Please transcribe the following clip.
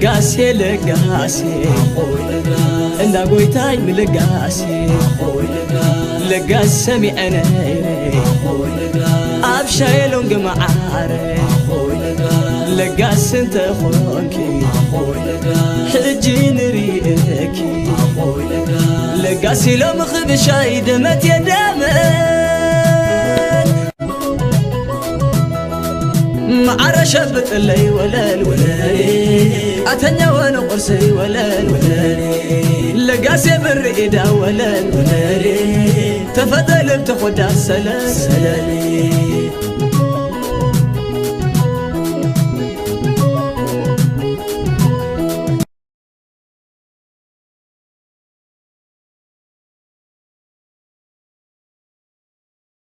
ለጋሴ ለጋሴ እንዳ ጎይታይ ምልጋሴ ለጋስ ሰሚዐ ነይረ ኣብ ሻየሎም ግመዓረ ለጋስ እንተ ኾንኪ ሕጂ ንርእኪ ለጋስ ኢሎም ኽብሻይ ደመት የደመት መዓረ ሸብጥለይ ወለል ወለል ኣተኛ ወነ ቁርሲ ወለል ወለል ለጋሴ ብር ኢዳ ወለል ወለል ተፈጠልብ ተኾዳ ሰለል ሰለል